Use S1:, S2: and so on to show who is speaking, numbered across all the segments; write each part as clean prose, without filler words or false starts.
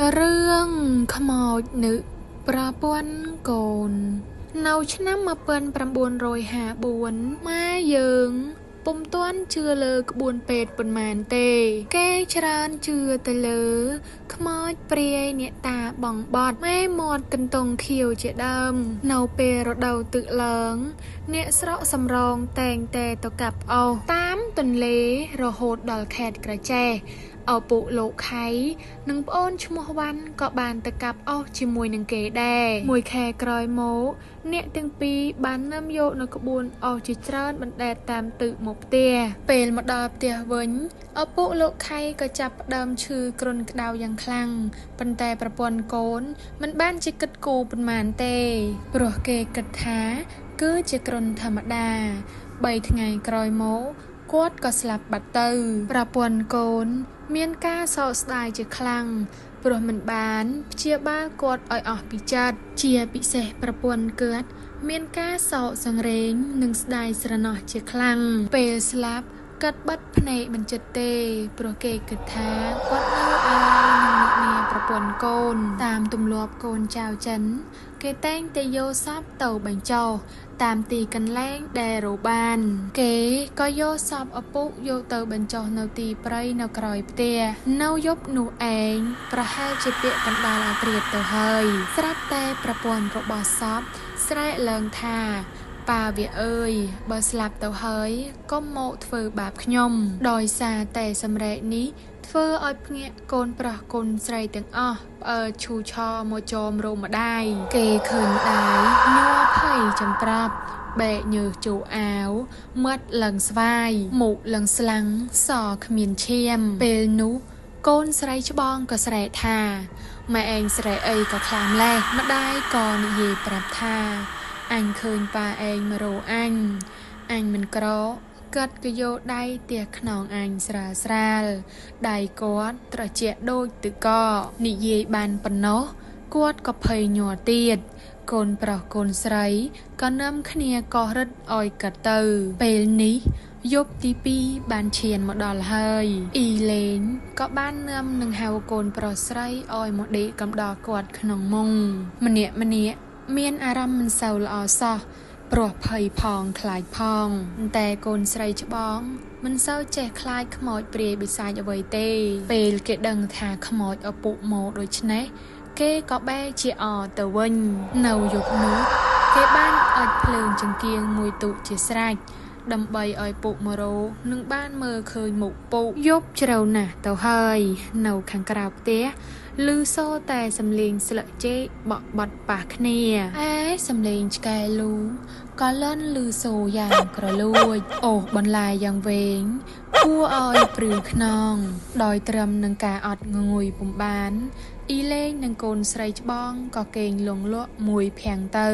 S1: រឿងខ្មោចនឹកប្រពន្ធកូន នៅឆ្នាំ1954ម៉ែយើងពុំទាន់ជឿលើក្បួនពេទ្យប៉ុន្មានទេ គេច្រើនជឿទៅលើខ្មោចព្រាយអ្នកតាបងបត់មេមាត់កន្ទង់ខៀវជាដើម នៅពេលរដូវទឹកឡើង អ្នកស្រុកសំរងតែងតែទៅកាប់អុសតាមទន្លេរហូតដល់ខេត្តក្រចេះឪពុកលោកខៃនិងប្អូនឈ្មោះវ៉ាន់ក៏បានទៅកាប់អុសជាមួយនឹងគេដែរមួយខែក្រោយមកអ្នកទាំងពីរបាននាំយកនៅក្បួនអុសជាច្រើនបណ្ដែតតាមទឹកមកផ្ទះពេលមកដល់ផ្ទះវិញឪពុកលោកខៃក៏ចាប់ផ្ដើមឈឺគ្រុនក្តៅយ៉ាងខ្លាំងប៉ុន្តែប្រពន្ធកូនមិនបានជាគិតគូរប៉ុន្មានទេព្រោះគេគិតថាគឺជាគ្រុនធម្មតា3ថ្ងៃក្រោយមកគាត់ក៏ស្លាប់បាត់ទៅប្រពន្ធកូនមានការសោកស្ដាយជាខ្លាំងព្រោះមិនបានព្យាបាលគាត់ឲ្យអស់ពីចិត្តជាពិសេសប្រពន្ធគាត់មានការសោកសង្រេងនិងស្ដាយស្រណោះជាខ្លាំងពេលស្លាប់គាត់បិទភ្នែកមិនចិត្តទេព្រោះគេគិតថាគាត់នៅអាល័យនឹងអ្នកនាប្រពន្ធកូនតាមទម្លាប់កូនចៅចិនគេតែងតែយកសពទៅបញ្ចុះតាមទីកន្លែងដែលរកបានគេក៏យកសពឪពុកយកទៅបញ្ចុះនៅទីព្រៃនៅក្រោយផ្ទះនៅយប់នោះឯងប្រហែលជាពាក្យកណ្ដាលអាត្រៀតទៅហើយស្រាប់តែប្រពន្ធរបស់សពស្រែកឡើងថាប៉ាវាអើយបើស្លាប់ទៅហើយកុំមកធ្វើបាបខ្ញុំដោយសារតែសម្រែកនេះធ្វើឲ្យភ្ញាក់កូនប្រុសកូនស្រីទាំងអស់ផ្អើលឈូឆរមកចោមរោមម្ដាយគេឃើញម្ដាយញ័រភ័យចំប្រាប់បែកញើសចូលអាវមាត់ឡើងស្វាយមុខឡើងស្លាំងសគ្មានឈាមពេលនោះកូនស្រីច្បងក៏ស្រែកថាម៉ែឯងស្រែកអីក៏ខ្លាំងម្ល៉េះម្ដាយក៏និយាយប្រាប់ថាអញឃើញប៉ាឯងមករកអញអញមិនក្រគាត់ក៏យកដៃទះខ្នងអញស្រាលស្រាលដៃគាត់ត្រជាក់ដូចទឹកកកនិយាយបានប៉ុណ្ណោះគាត់ក៏ភ័យញ័រទៀតកូនប្រុសកូនស្រីក៏នាំគ្នាកោះរឹតឲ្យគាត់ទៅពេលនេះយប់ទី2បានឈានមកដល់ហើយអ៊ីលេងក៏បាននាំនឹងហៅកូនប្រុសស្រីឲ្យមកដេកកំដរគាត់ក្នុងមុងម្នាក់ម្នាក់មានអារម្មណ៍មិនសូវល្អសោះព្រោះភ័យផងខ្លាចផងតែកូនស្រីច្បងមិនសូវចេះខ្លាចខ្មោចព្រាយបិសាចអ្វីទេពេលគេដឹងថាខ្មោចឪពុកមកដូច្នេះគេក៏បែរជាអទៅវិញនៅយប់នោះគេបានអុជភ្លើងចង្គៀងមួយទូជាស្រេចដើម្បីឲ្យពុកមករោនឹងបានមើលឃើញមុខពុកយប់ជ្រៅណាស់ទៅហើយនៅខាងក្រៅផ្ទះឮសូរតែសំឡេងស្លឹកចេកបក់បត់ប៉ះគ្នាឯសំឡេងឆ្កែលូក៏លន់ឮសូរយ៉ាងក្រលួចអូសបន្លាយយ៉ាងវែងគួរឲ្យព្រឺខ្នងដោយត្រឹមនឹងការអត់ងងុយពុំបានអ៊ីលេងនិងកូនស្រីច្បងក៏គេងលងលក់មួយភាំងទៅ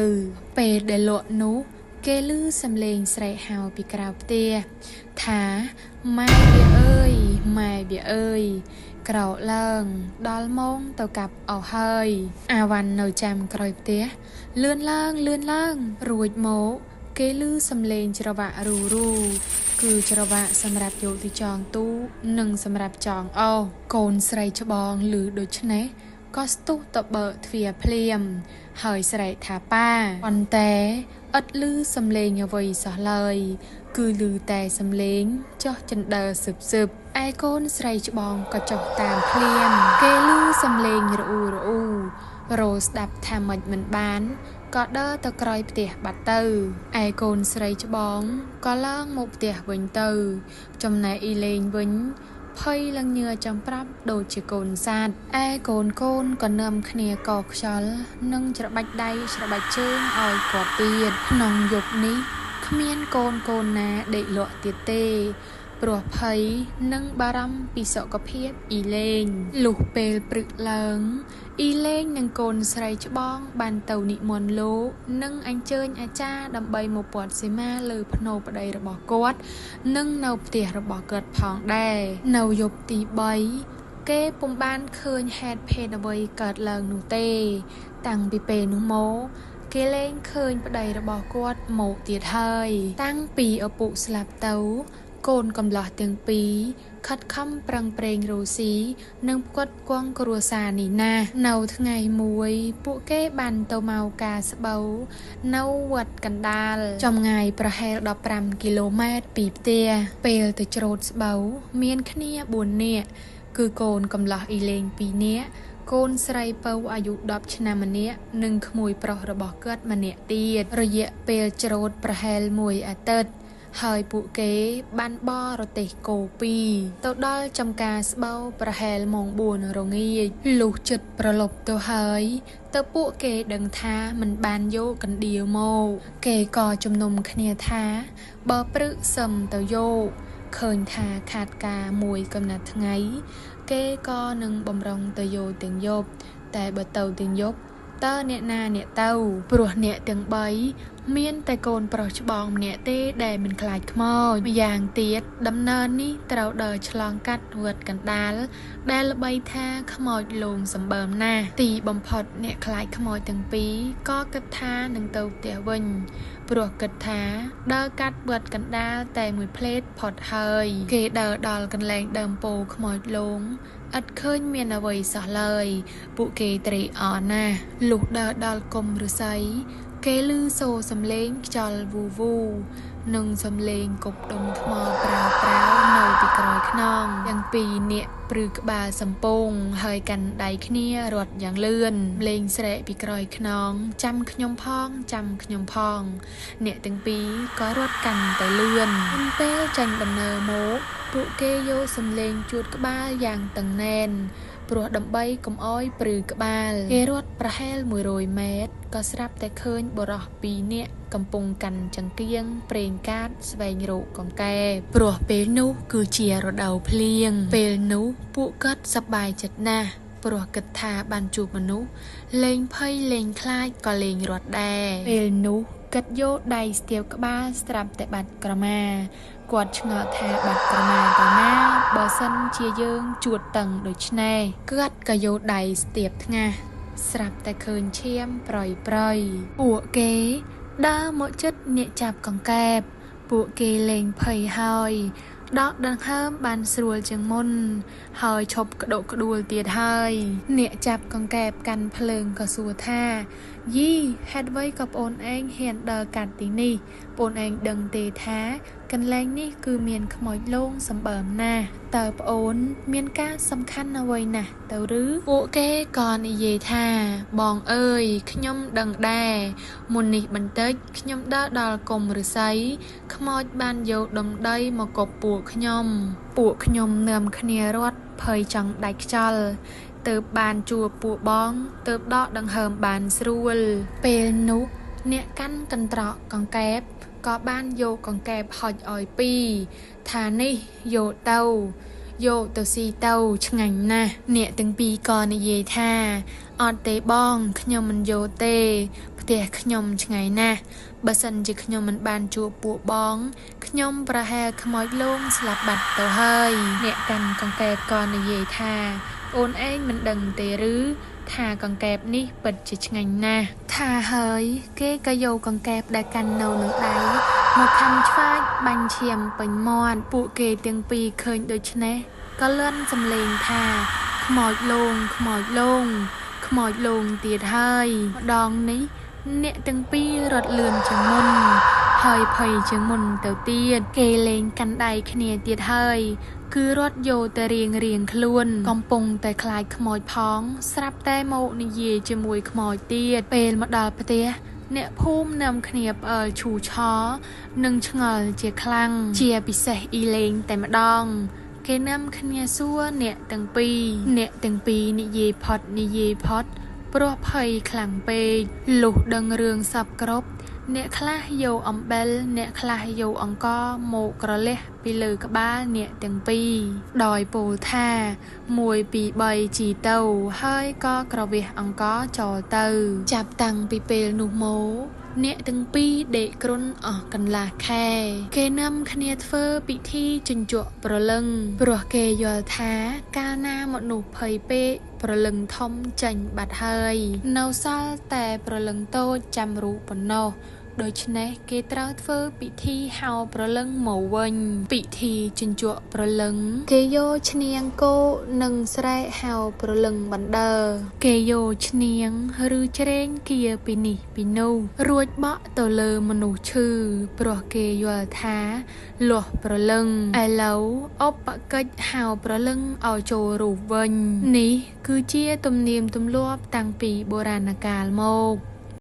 S1: ពេលដែលលក់នោះគេឮសំឡេងស្រែកហៅពីក្រៅផ្ទះថាម៉ែវាអើយម៉ែវាអើយក្រោកឡើងដល់ម៉ោងទៅកាប់អស់ហើយអាវ៉ាន់នៅចាំក្រោយផ្ទះលឿនឡើងលឿនឡើងរួចមកគេឮសំឡេងច្រវាក់រូរូគឺច្រវាក់សម្រាប់យកទៅចងទូនិងសម្រាប់ចងអោសកូនស្រីច្បងឮដូច្នេះក៏ស្ទុះទៅបើកទ្វារភ្លាមហើយស្រែកថាប៉ាប៉ុន្តែឥតឮសំឡេងអ្វីសោះឡើយគឺឮតែសំឡេងចុះចិណ្ដើស៊ឹបស៊ឹបឯកូនស្រីច្បងក៏ចុះតាមភ្លាមគេឮសំឡេងរអ៊ូរអ៊ូរោស្ដាប់ថាម៉េចមិនបានក៏ដើរទៅក្រោយផ្ទះបាត់ទៅឯកូនស្រីច្បងក៏ឡើងមកផ្ទះវិញទៅចំណែកអ៊ីលេងវិញភ័យឡើងញើចំប្រាប់ដូចជាកូនសត្វឯកូនក៏នាំគ្នាកោខ្យល់និងច្របាច់ដៃច្របាច់ជើងឲ្យគាត់ទៀតក្នុងយប់នេះគ្មានកូនណាដេកលក់ទៀតទេព្រោះភ័យនិងបារម្ភពីសុខភាពអ៊ីលេងលុះពេលព្រឹកឡើងអ៊ីលេងនិងកូនស្រីច្បងបានទៅនិមន្តលោកនិងអញ្ជើញអាចារ្យដើម្បីមកព័ទ្ធសីមាលើភ្នោប្តីរបស់គាត់និងនៅផ្ទះរបស់គាត់ផងដែរនៅយប់ទី3គេពុំបានឃើញហេតុភេទអ្វីកើតឡើងនោះទេតាំងពីពេលនោះមកគេលែងឃើញប្តីរបស់គាត់មកទៀតហើយតាំងពីឪពុកស្លាប់ទៅ កូនកំលោះទាំងពីរខិតខំប្រឹងប្រែងរកស៊ីនិងផ្គត់ផ្គង់គ្រួសារនេះណាស់នៅថ្ងៃមួយពួកគេបានទៅមកការស្បូវនៅវត្តកណ្ដាលចម្ងាយប្រហែល15គីឡូម៉ែត្រពីផ្ទះពេលទៅច្រូតស្បូវមានគ្នា4នាក់គឺកូនកំលោះអ៊ីឡេង2នាក់កូនស្រីពៅអាយុ10ឆ្នាំម្នាក់និងក្មួយប្រុសរបស់គាត់ម្នាក់ទៀតរយៈពេលច្រូតប្រហែលមួយអាទិត្យហើយពួកគេបានបរទេសគោពីរទៅដល់ចំការស្បូវប្រហែលម៉ោង4រងាចលុះចិត្តប្រឡប់ទៅហើយទៅពួកគេដឹងថាមិនបានយកកណ្ដៀវមកគេក៏ជំនុំគ្នាថាបើព្រឹកសឹមទៅយកឃើញថាខាតការមួយកំណត់ថ្ងៃគេក៏នឹងបំរុងទៅយកទាំងយប់តែបើទៅទាំងយប់តើអ្នកណាអ្នកទៅព្រោះអ្នកទាំង3មានតែកូនប្រុសច្បងម្នាក់ទេដែលមិនខ្លាចខ្មោចម្យ៉ាងទៀតដំណើរនេះត្រូវដើរឆ្លងកាត់វត្តកណ្ដាលដែលល្បីថាខ្មោចលងសម្បើមណាស់ទីបំផុតអ្នកខ្លាចខ្មោចទាំងពីរក៏គិតថានឹងទៅផ្ទះវិញព្រោះគិតថាដើរកាត់វត្តកណ្ដាលតែមួយភ្លែតផុតហើយគេដើរដល់កន្លែងដើមពោធិ៍ខ្មោចលងឥតឃើញមានអ្វីសោះឡើយពួកគេត្រេកអរណាស់លុះដើរដល់គុំឫស្សីគេឮសូរសំឡេងខ្យល់វូវូនិងសំឡេងគប់ដុំថ្មប្រាវប្រាវនៅពីក្រោយខ្នងទាំងពីរនាក់ព្រឺក្បាលសំពងហើយកាន់ដៃគ្នារត់យ៉ាងលឿនលេងស្រែកពីក្រោយខ្នងចាំខ្ញុំផងចាំខ្ញុំផងអ្នកទាំងពីរក៏រត់កាន់តែលឿនពេលចេញដំណើរមកពួកគេយកសំឡេងជួតក្បាលយ៉ាងតឹងណែនព្រោះដើម្បីកុំអោយព្រឺក្បាលគេរត់ប្រហែល100ម៉ែត្រក៏ស្រាប់តែឃើញបុរស2នាក់កំពុងកាន់ចង្កៀងប្រេងកាតស្វែងរកកង្កែបព្រោះពេលនោះគឺជារដូវភ្លៀងពេលនោះពួកគាត់សប្បាយចិត្តណាស់ព្រោះគិតថាបានជួបមនុស្សលេងភ័យលេងខ្លាចក៏លេងរត់ដែរពេលនោះគិតយកដៃស្ទាបក្បាលស្រាប់តែបាត់ក្រមាគាត់ឆ្ងល់ថាបាត់ក្រមាទៅណាបើសិនជាយើងជួតតឹងដូច្នេះគាត់ក៏យកដៃស្ទាបថ្ងាសស្រាប់តែឃើញឈាមប្រយប្រយពួកគេដើរមកចិត្តអ្នកចាប់កង្កែបពួកគេលេងភ័យហើយដកដង្ហើមបានស្រួលជាងមុនហើយឈប់ក្តុកក្តួលទៀតហើយអ្នកចាប់កង្កែបកាន់ភ្លើងក៏សួរថាយីហេតុអ្វីក៏ប្អូនឯងហ៊ានដើរកាត់ទីនេះប្អូនឯងដឹងទេថាកន្លែងនេះគឺមានខ្មោចលងសម្បើមណាស់តើប្អូនមានការសំខាន់អ្វីណាស់ទៅឬពួកគេក៏និយាយថាបងអើយខ្ញុំដឹងដែរមុននេះបន្តិចខ្ញុំដើរដល់គុំឫស្សីខ្មោចបានយកដុំដីមកគប់ពួកខ្ញុំនាំគ្នារត់ភ័យចង់ដាច់ខ្យល់ទើបបានជួបពួកបងទើបដកដង្ហើមបានស្រួលពេលនោះអ្នកកាន់កន្ត្រកកង្កែបក៏បានយកកង្កែបហុចឲ្យពីរថានេះយកទៅយកទៅស៊ីទៅឆ្ងាញ់ណាស់អ្នកទាំងពីរក៏និយាយថាអត់ទេបងខ្ញុំមិនយកទេផ្ទះខ្ញុំឆ្ងាយណាស់បើសិនជាខ្ញុំមិនបានជួបពួកបងខ្ញុំប្រហែលខ្មោចលងស្លាប់បាត់ទៅហើយអ្នកកាន់កង្កែបក៏និយាយថាអូនឯងមិនដឹងទេឬថាកង្កែបនេះពិតជាឆ្ងាញ់ណាស់ថាហើយគេក៏យកកង្កែបដែលកាន់នៅនឹងដៃមកខំឆ្វាចបាញ់ឈាមពេញមាត់ពួកគេទាំងពីរឃើញដូច្នេះក៏លន់សំឡេងថាខ្មោចលងខ្មោចលងខ្មោចលងទៀតហើយម្ដងនេះអ្នកទាំងពីររត់លឿនជាងមុនហើយភ័យជាងមុនទៅទៀតគេលេងកាន់ដៃគ្នាទៀតហើយគឺរត់យកតែរៀងរៀងខ្លួនកំពុងតែខ្លាចខ្មោចផងស្រាប់តែមកនិយាយជាមួយខ្មោចទៀតពេលមកដល់ផ្ទះអ្នកភូមិនាំគ្នាផ្អើលឈូឆរនិងឆ្ងល់ជាខ្លាំងជាពិសេសអ៊ីឡេងតែម្ដងគេនាំគ្នាសួរអ្នកទាំងពីរអ្នកទាំងពីរនិយាយផុតនិយាយផុតព្រោះភ័យខ្លាំងពេកលុះដឹងរឿងសពគ្រប់អ្នកខ្លះយកអំបិលអ្នកខ្លះយកអង្ករមកក្រលះពីលើក្បាលអ្នកទាំងពីរដោយពោលថា1 2 3ជីទៅហើយក៏ក្រវះអង្ករចូលទៅចាប់តាំងពីពេលនោះមកអ្នកទាំងពីរដេកគ្រុនអស់កន្លះខែគេនាំគ្នាធ្វើពិធីជញ្ជក់ព្រលឹងព្រោះគេយល់ថាកាលណាមនុស្សភ័យពេកព្រលឹងធំចេញបាត់ហើយនៅសល់តែព្រលឹងតូចចាំរូបប៉ុណ្ណោះ ដូច្នេះគេត្រូវធ្វើពិធីហៅព្រលឹងមកវិញ ពិធីជញ្ជក់ព្រលឹង គេយកឈ្នាងគោនិងស្រែកហៅព្រលឹងបណ្ដើ គេយកឈ្នាងឬជ្រែងគៀពីនេះពីនោះ រួចបក់ទៅលើមនុស្សឈឺ ព្រោះគេយល់ថាលាស់ព្រលឹង។ ឥឡូវឧបកិច្ចហៅព្រលឹងឲ្យចូលរូបវិញ នេះគឺជាទំនៀមទម្លាប់តាំងពីបុរាណកាលមក។